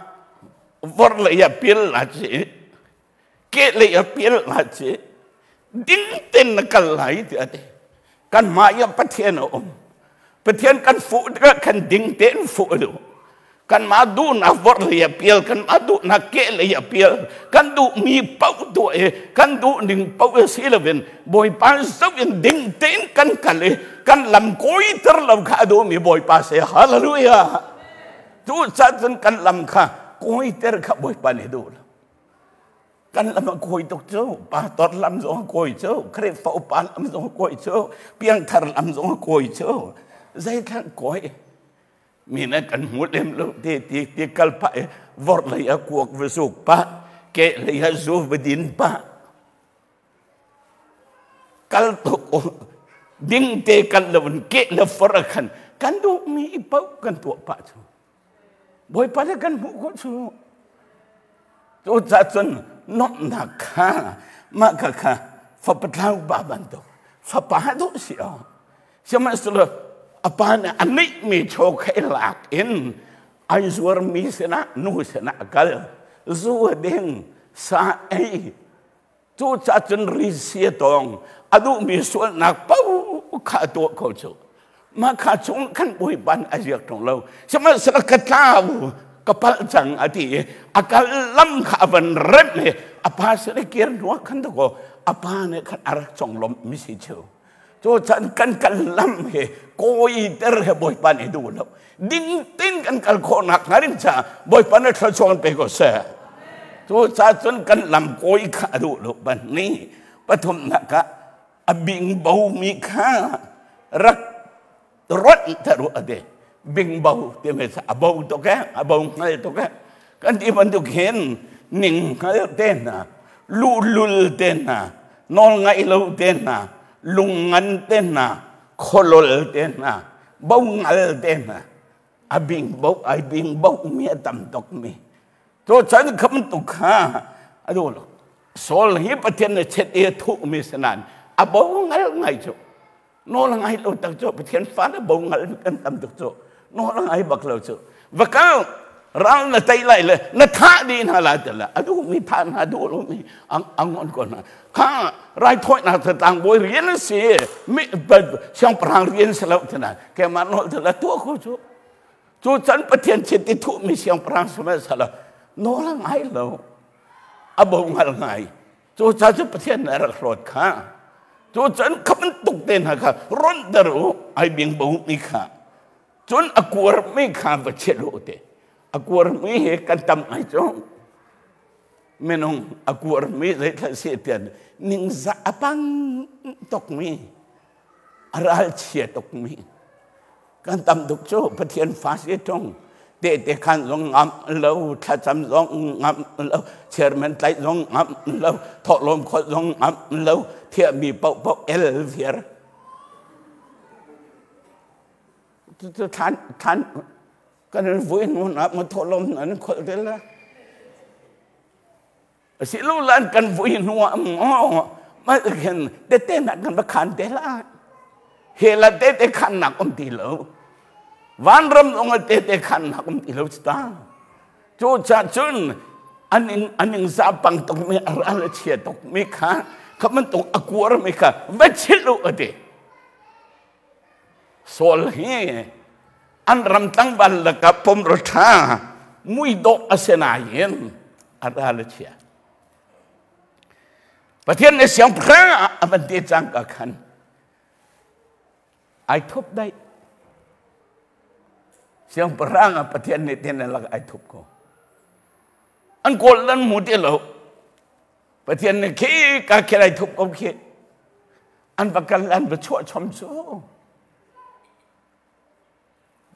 vor lei ah pial la ci, ke lei ah pial la ci, ding tein na kal lai tiah a ti. Kan hmai ah Pathian a um. Pathian kan fuh tikah khan ding tein fuh a duh. Kanmah duhnak vorh lei a pial, kanmah duhnak keh lei a pial, kan duhmi paoh tuah i kan duh ning paoh i si loin Bawipa zoh in ding tein kan kal i kan lam kawiter lo kha a duhmi Bawipa si. Hallelujah! Cucaah cun kan lam kha kawiter kha Bawipa nih duh lo. Kan lam a kawi tuk cu, pastor lam zong a kawi cu, Khrihfa upa lam zong a kawi cu, piangthar lam zong a kawi cu. Zeithlan kawi? Mi nih kan hmu lem lo ti ti ti kal pah i vorh lei a kuak va zuk pah, ke lei a zu va din pah. Kal tuk ding te kal lo in ke le for a khan kan duhmi i paoh kan tuah pah cu. Bawipa le kan hmuh khawh cu. Cucaah cun nuamhnak kha mah kha kha fapa tlau pa bantuk fapa duh si awk. Sihmanhsehlaw A pa nih a ngeihmi chaw kha i lak in ai zuarmi sinah nu sinah a kal. Zu a ding, sa ei. Cucaah cun risi a tawng. A duhmi sualnak paoh kha a tuah kho cu. Mah kha chung khan Bawipa nih a ziak ṭung lo. Sihmanhsehlaw ka tlau, ka palh cang a ti i a kal lam kha a van remh i a pa sin i kir hnuah khan dakaw a pa nih khan a rak conglawmh mi si cheu. Cu chan kan kal lam hi kawiter he Bawipa nih duh lo. Ding tin kan kal khawhnak hnga ding caah Bawipa nih thluachuah kan pe ko seh. Cu ca cun kan lam kawi kha a duh lo. Pahnih, pathumnak ah a bingbo mi kha rak ronh te ru ate bingbo ti me a bo tuk e a bo hngal tuk e kan ti bantuk hin ning hngal te hna luhlul te hna nawl ngaih lo te hna lungngan te hna kholol te hna bo ngal te hna a bingbo ai bingbo mi a tam tuk mi to chan kham tu kha a du lo Saul hi Pathian nih chet i a thuhmi si nain a bo ngal ngai cu. Nawl a ngai lo tak cu Pathian fale bo ngal kan tam tuk cu. Nawl a ngai bak lo cu. Va kal ral na tei lai le na thah dih hna lai ti le a duhmi thah hna duh lomi ang ngon ko hna. Kha raithawinak tlangbawi rian a si mi siangpahrang rian si lo ti na keimah nawl ti le tuah ko cu. Cu can Pathian chet i thuhmi siangpahrang sihmanhsehlaw nawl a ngai lo. A bo hngal ngai. Cu ca cu Pathian nih a rak hlawt kha. Cu cun kha bantuk te hna kha ronhter u, ai bing bo mi kha. Cun a kuarmi kha va chiah u te. A kuarmi hi kan tam ngai cu. Minung a kuarmi zeithla si tian ningzah a pang tukmi, a ralchia tukmi. Kan tam tuk cu Pathian fa si ṭung. Tehte khan zong ngamh lo, thlacam zong ngamh lo, chairman tlaih zong ngamh lo, thawhlawm khawlh zong ngamh lo, thiahmi paohpaoh el viar. Cucu thlan thlan kan in vui hnu na ma thawhlawm nan kholh te la. Asilolan kan vui hnu ah maw ma khin tete nak kan va khan te la. He la tete khan nak um ti lo. Vanram zong ah tete khan nak um ti lo ta. Cu cha cun an in an in za pang tuk mi a ral a chia tuk mi kha kha bantuk a kuar mi kha va chil u ati. Saul hi an ram tlangval lakah pumro ṭha muidawh a si nain a ral a chia. Pathian nih siangpahrang ah a van ti cangka khan ai thup daih. Siangpahrang ah Pathian nih tin lak ai thup ko. An kawl an hmu ti lo. Pathian nih khi ka khel ai thup ko khi. An va kal an va chuah chom cu.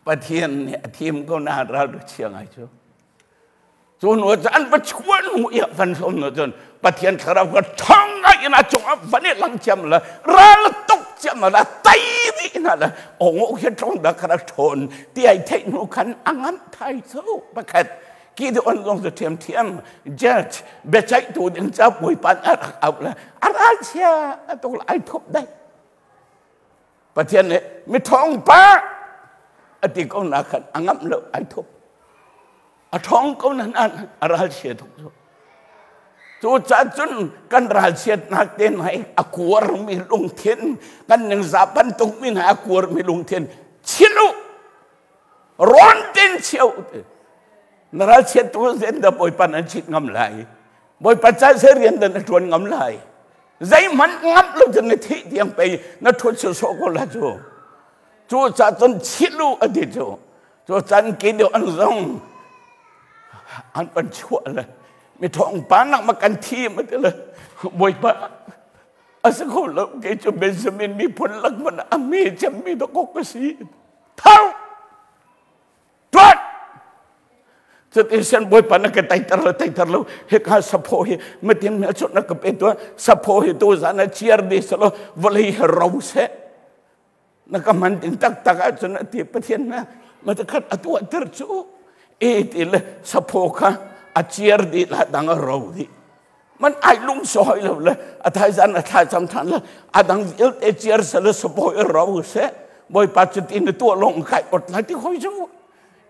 Pathian nih a thim ko na ral rak chia ngai cu. Cu hnu cu an va chuah hnu i van hlawm hnu cun Pathian thlarau ka ṭhawng ngai in a cungah van i lang ciam le ral tuk ciam la tai dih hna le ong hi ṭong da kha rak ṭhawn ti ai theih hnu khan a ngamh thai cu pakhat Gideon zong cu ṭhiamṭhiam judge biaceihtu ding ca Bawipa nih a rak auh le a ralchia tuk le ai thup daih. Pathian nih miṭhawng pa a ti ko na khan a ngamh lo ai thup. A ṭhawng ko nan a ralchia tuk cu. Cu caan cun kan ralchiatnak te hna i a kuarmi lungthin kan ningzah bantukmi hna a kuarmi lungthin chil u rawn ten chia u ti. Na ralchiat tu zen dah Bawipa nan chit ngam lai. Bawipa ca se rian dan na ṭuan ngam lai. Zeihmanh ngamh lo cun na thih tiang pei na ṭhut sawsawh ko la cu. Cu ca cun chil u a ti cu. Cu can ke deuh an zong an pan chuah le mi thawng pa nak ma kan thi ma ti le Bawipa a si kho lo kei cu Benjamin miphun lak man a me cemmi to kok ka si. Tho! Tuan! Cutin sian Bawipa na ka teiter lo teiter lo hika saphaw hi matin hmelchunh na ka pe tuah saphaw hi tu zan ah ciar dih selaw vawlei hi ro seh na ka hman ding taktak ahcun a ti Pathian na matakhat a tuahter cu e ti le saphaw kha a ciar dih la dang a ro dih man ai lung soi lo le a thaizan a thlacam than le a dang vialte ciar seh le saphaw i ro seh. Bawipa cuti na tuah lawng kai ot lai ti hoi cu.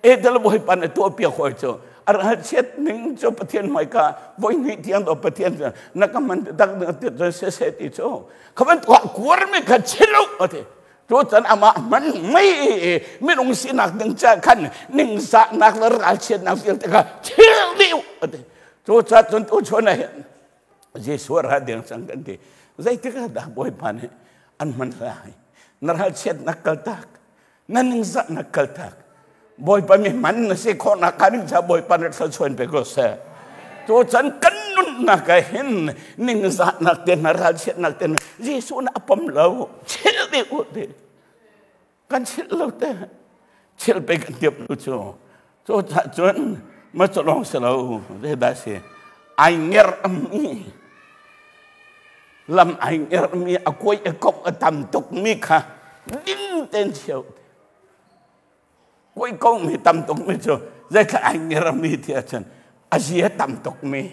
E dal Bawipa na tuah piak hoi cu. A ralchiat ning cu Pathian hmaika voi hnih tiang do Pathian na ka man tak ding ti cun se se ti cu. Kha ban tuah kuar mi kha chilu ati. Tu chan amah man mei minung sinak ding cha khan ningzahnak le ralchiatnak vialte kha thil dih ati. Cu ca cun tu chun ah hin Jesuh ra deng cang kan ti. Zeitik ah dah Bawipa nih an hman lai? Na ralchiatnak kaltak, na ningzahnak kaltak. Bawipa mi hman na si khawhnak kha ning ca Bawipa nih thluachuan pe ko seh. Tu chan kan nunnak ah hin ningzahnak te hna ralchiatnak te hna Jesuh nih a pom lo. Chilh dih u ti. Kan chilh lo te. Chilh pe kan tiap lu cu. Cu cun ma cu lawng si lo zeidah si ai ngerh mi lam ai ngerh mi a kuai a kok a tam tuk mi kha ding ten cheu kuai ko mi tam tuk mi cu zeithla ai ngerh mi ti ahcun a zia tam tuk mi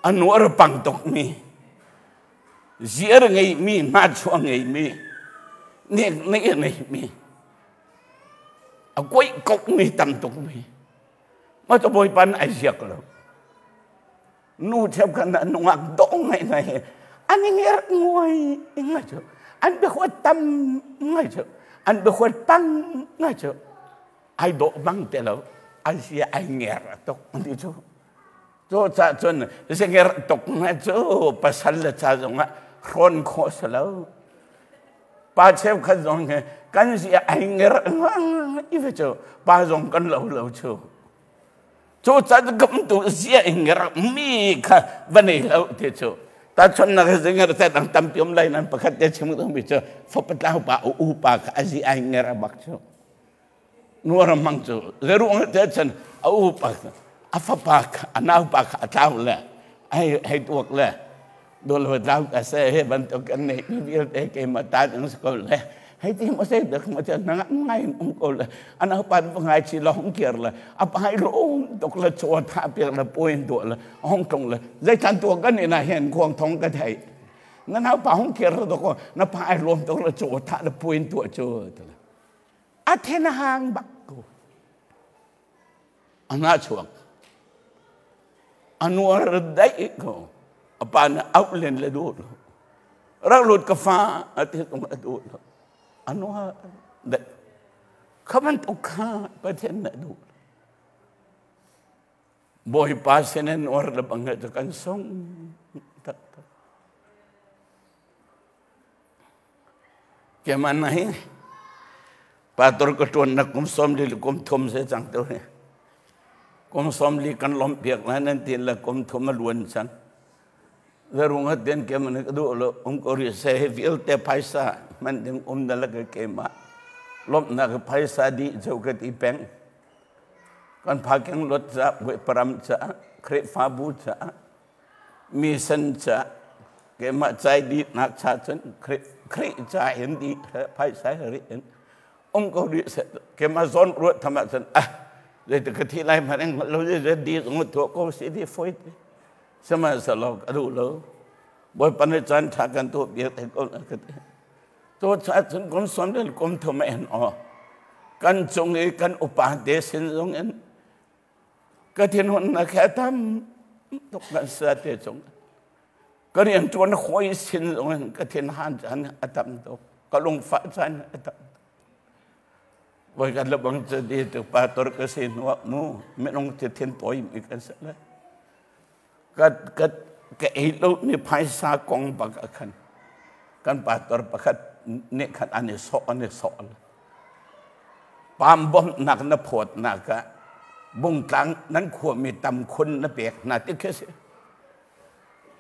a nuar pang tuk mi ziar ngei mi hnachuah ngei mi nek nei ngei mi a kuaih kokmi tam tukmi ma cu bawipa nih ai ziak lo nu cheukhat na nungak dawh ngai ngai he an i ngerh nguai ngai cu an biahuat tam ngai cu an biahuat pang ngai cu ai dawh bang te lo ai sia ai nger tuk ti cu cu ca cun zenger tuk ngai cu pasal le ca zongah hrawn khawh si lo Pa cheukhat zong hi kan si ai nger i ve cu pa zong kan lo lo cu. Cu can kam tu zia i nger mi kha va nei lo ti cu. Ta chon na zinger te dang tampi um lai nan pakhat te chim tu mi cu fapatlau pa u pa kha azi ai nger bak cu. Nuar mang cu zeruang te chan a u pa a fapa kha a nau pa kha a tlau le ai hei tuak le dol ho tlau ka se he bantuk kan nei mi vialte keimah ta ding si ko le hei ti mo se dak mo cha na ngai um ko le ana pan ngai chi lo hong kier le a pai ro tok le chaw tha piak le point to le hong tong le zai chan tua kan ina hen khuang thong ka thei na nau pa hong kier to ko na pa ai lom tok le chaw tha le point to chu a then hang bak ko ana chuak A nuar daih ko. A pa nih auh len le duh lo. Rak lut ka fa a ti tung a duh lo. A nuar daih. Kha bantuk kha Pathian nih a duh. Bawipa sin in nuar le bang he cu kan sung taktak. Keimah na hi pastor ka ṭuannak kum 40 le kum thum se cang tu hi. Kum 40 kan lawmh piak lai nan ti le kum thum a luan cang. Zarung hat den keimah nih ka duh lo um ko rih se hi vialte phaisa hman ding um na le ka keimah lawmhnak phaisa dih cu ka ti peng. Kan parking lot ca, param ca, Khrihfabu ca, mi san ca keimah cai dih nak cha cun Khrih ca in dih phaisa ri in um ko rih seh keimah zawn ruat tham ah cun ah zeiti ka thi lai hmanh in lo zei di zong tuah ko si di foi te sihmanhsehlaw ka duh lo Bawipa nih caan ṭha kan tuah piak te ko na ka ti to cha cun kum sawm le kum thum en aw kan cung i kan upa te sin zong in Ka thinhunnak he tam tuk kan sa te cung. Ka rian ṭuan hawi sin zong in ka thinhan caan a tam tuk. Ka lungfah caan a tam tuk. Voi kan lebang cu di tu pastor ka si hnuah mu minung ti thin tawi mi kan si le. Ka ka ka ei lo mi phaisa kong bak a khan. Kan pastor pakhat nih khan an i sawh an i sawh. Pam bawmhnak na phawtnak ah bungtlang nan khuami tam khun na pek hna ti khi si.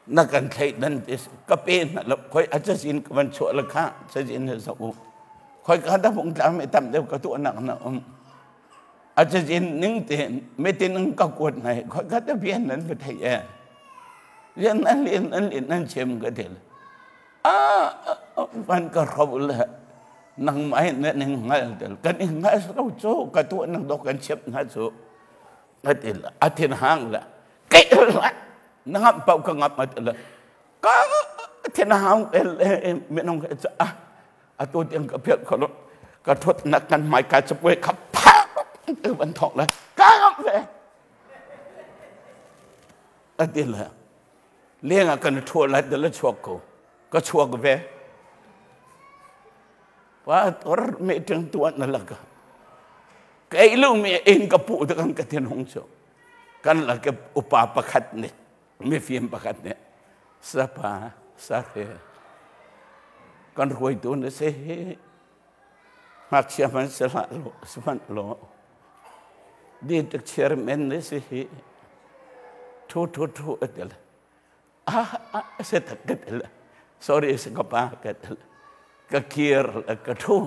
Na kan thleidan ti si. Ka pe hna lo. Khoi a cazin ka van chuah le kha cazin he zoh u. Khoi ka dah bungtlang mi tam deuh ka tuahnak na um. A cazin ning tein metin in ka kuat hna hi khoi ka dah bian nan va thei e. Rian nan lian nan lian nan chem ka ti le. Ah, van ka hro le nangmah hi na ning hngal tel kan i hngal lo cu ka tuah nang dok kan chiap hna cu a ti la a thin hang la ke la na ngam pau ka ngap ma ti la ka thin hang el minung ke cha a. Atu tiang ka phiat kho lo. Ka thutnak kan hmai ka capuai kha phak te van thawk le ka ngamh ve. A ti le leng ah kan ṭhuah lai te le chuak ko. Ka chuak ve. Pa tor me ṭeng tuan na laka. Kei lu mi in ka pu te kan ka thin hung chu. Kan laka upa pakhat nih mifim pakhat nih sapa sare kan hruaitu na si hi ngakchia hmanh si hlah law sihmanh law district chairman na si hi thu thu thu a ti le ah ah se tak ka ti le sorry se ka pa ka ti le ka kir le ka thu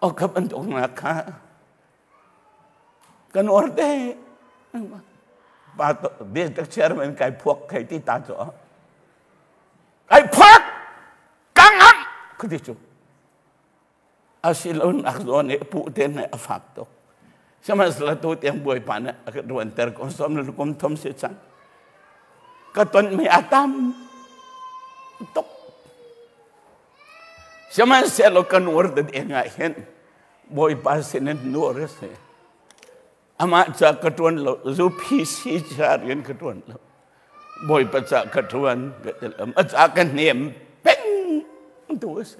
o ka bantuk na kha Kan uar te. Pa district chairman kai phuak kai ti ta cu. Kai phuak! Ka ngam! Ka ti cu. Asilon ak zawn i pu te ne a fak tuk. Sihmanhsehlaw tu tiang Bawipa nih a ka ruanter ko som le kum thum si cang. Ka ton mi a tam tuk. Sihmanhsehlaw kan uar te ding ah hin Bawipa sin in nuar a si. Amah ca ka ṭuan lo, zu PC ca rian ka ṭuan lo. Bawipa ca ka ṭuan, ka ti lo. A ca ka hnem peng tu a si.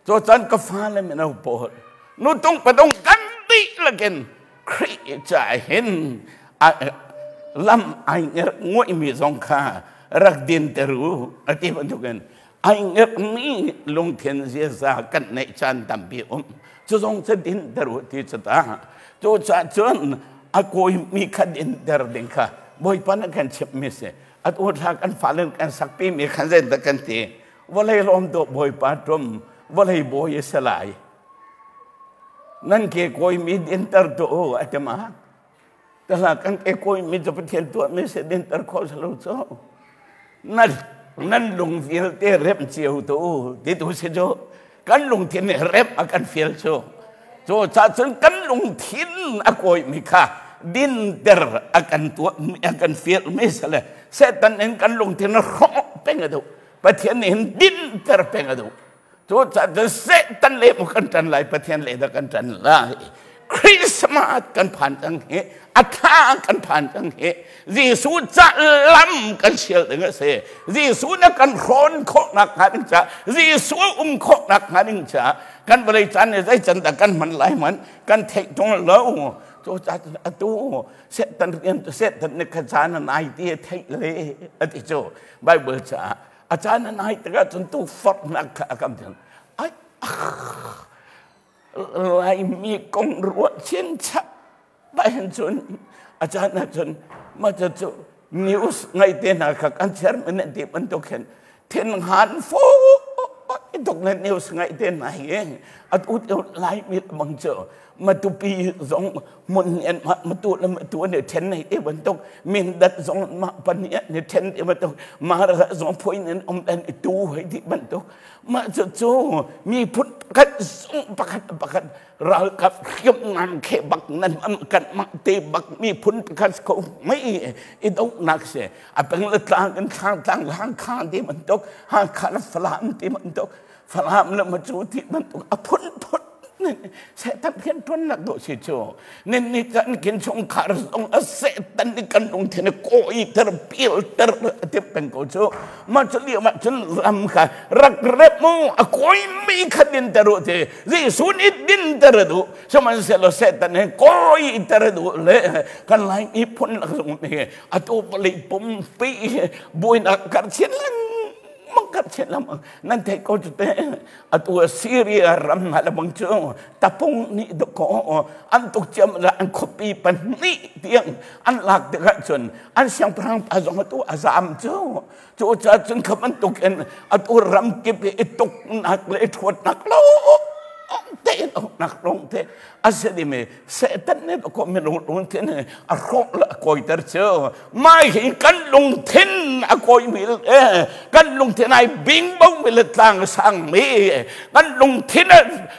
Cu caan ka fale mino pawl, nutung patung kan dihlak in Khrih ca hin lam ai ngerh nguaimi zong kha rak dinter u a ti bantukin ai ngerhmi lungthin ziaza kan neih caan tampi um cu zong cu dinter u ti cu ta cu ca cun a kawimi kha dinter ding kha Bawipa nih kan chimhmi si atu thla kan fale kan sakpi mi khan zeidah kan ti vawlei lawm dawh Bawipa tum vawlei bawi a si lai nan ke kawimi dinter tu u a ti ma Tala kan ke koi mi cu Pathian tuah mi se dinter kho salo cu nan nan lung vialte rem cio tu ti tu si cu kan lungthin nih rem a kan fial cu cu ca cun kan lungthin a kawi mi kha dinter a kan tuah a kan fial mi sale Satan in kan lungthin a hrawh peng a duh Pathian nih hin dinter peng a duh Cu cun Satan le mu kan ṭan lai, Pathian le dah kan ṭan lai. Christmas kan phan cang hi, a thla kan phan cang hi, Jesuh ca lam kan sial ding a si. Jesuh na kan hrawn khawhnak hnga ding ca, Jesuh um khawhnak hnga ding ca, kan vawlei caan nih zei can dah kan hman lai man kan theih ṭung lo. Cu ca atu Satan rian Satan nih kha caan a nai ti a theih le a ti cu Bible caah A caan a nai tikah cun tukforhnak kha a kam cang. Ai Laimi kong ruah chinchat pahin cun a caan ah cun mah cu news ngai te hna kha kan chairman an ti bantuk hin thinhan fu tuk le news ngai te hna hi atu Laimi bang cu Matupi zong mun en ma matu le matu ne then nei te bantuk Mindat zong ma pania ne then te bantuk Mara zong phoin in om dan tu hei ti bantuk ma chu chu mi phun pakhat zong pakhat pakhat ralkap hriamnam khe bak nan am kan ma te bak mi phun pakhat ko mai i do nak se a peng le tlang kan thlang tlang hang kha ti bantuk hang kha la falam ti bantuk Falam le macu ti bantuk a phunphun Satan rian ṭuannak dawh si cu nin ni kan kin chungkhar zong a Satan nih kan lungthin a kawiter pilter a ti peng ko cu mah cu lio ah cun ram kha rak rep mu a kawimi kha dinter u ti Jesuh nih dinter a duh sihmanhsehlaw Satan nih kawiter a duh le kan Lai miphun lak zong nih atu vawlei pumpi buainak karchin lengmang mangkat lam nan theih ko cu te atu Syria ram hna le bang cu tapung nih doko an tuk ciam la an khuapi pahnih tiang an lak tikah cun an siangpahrang pa zong atu a zam cu cu ca cun kha bantuk in atu ram kip i tuknak le i thuatnak lo tein nak lawng te a si dimi Satan nih ko minung lungthin a hrawh le a kawiter cu mai hi kan lungthin a kawimi le kan lungthin ai bingbo mi le tlang sang mi kan lungthin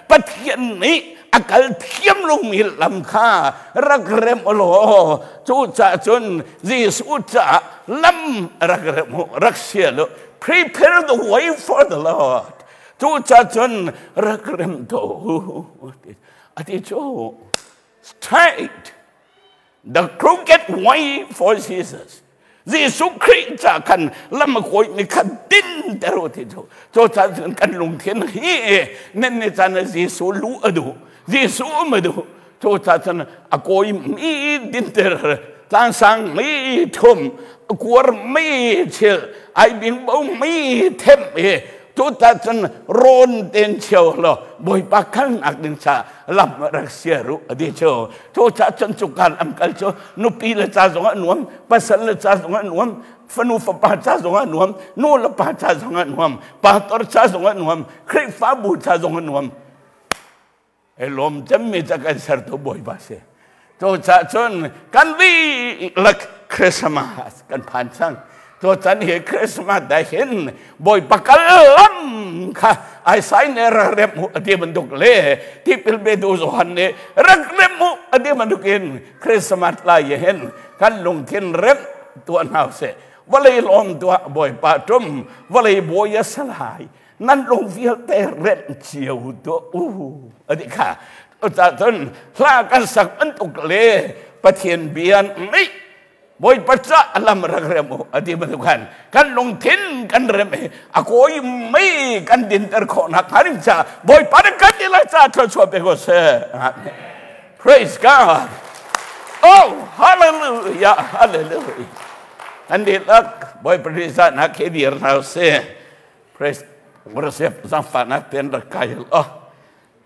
Pathian nih a kal thiam lomi lam kha rak rem law cu ca cun Jesuh caah lam rak rem rak sial prepare the way for the Lord. Cu cun rak rem to ati cu straight the crooked way for Jesus. Jesuh Khrih ca khan lam a kawi mi kha din ter u ti cu. Cu ca cun kan lungthin hi nan ni caan ah Jesuh lu a duh. Jesuh um a duh. Cu ca cun a kawi mi din ter tlangsang mi thum kuar mi chil ai bing bo mi them i tu ta cun rawn ten cheu lo Bawipa kalnak ding ca lam rak sia ru adi cu. Cu ca cun cu kan am kal cu nupi le ca zong ah nuam, pasal le ca zong ah nuam, fanu fapa ca zong ah nuam, nu le pa ca zong ah nuam, pastor ca zong ah nuam, Khrihfabu ca zong ah nuam. E lawm cemmi ca kan sertu Bawipa si. Cu ca cun kan dihlak Christmas kan phan cang. Cu can hi Christmas da hin Bawipa kal lam kha ai sai ne rak rem u ati bantuk le tipil petu Johan nih rak rem u ati bantuk in Christmas lai hin kan lungthin rem tuah hna seh. Vawlei lawm tuah Bawipa tum vawlei bawi a salai nan lung vialte remh cio tuah u ati kha. Cun hla kan sak bantuk le Pathian bia nih Bawipa ca lam rak rem u ati bantuk khan kan lungthin kan rem i a kawi mei kan dinter khawhnak hnga ding ca Bawipa nih kan ila ca thluachuah pe ko seh. Praise God. Oh, hallelujah, hallelujah. An dihlak Bawipa rizah nak he dir hna sih. Praise worship zangfahnak ten rak kai oh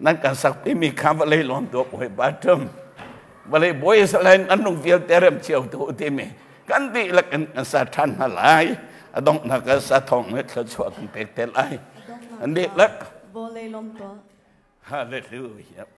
nan kan sak mi kha vawlei lawm tu bawi batum vawlei bawi salain an nung vialte rem cio tu ti mi kan dihlak in kan sa than hna lai adong na ka sa thong ne thluachuah kan pek te lai an dihlak vawlei lawm tu. Hallelujah.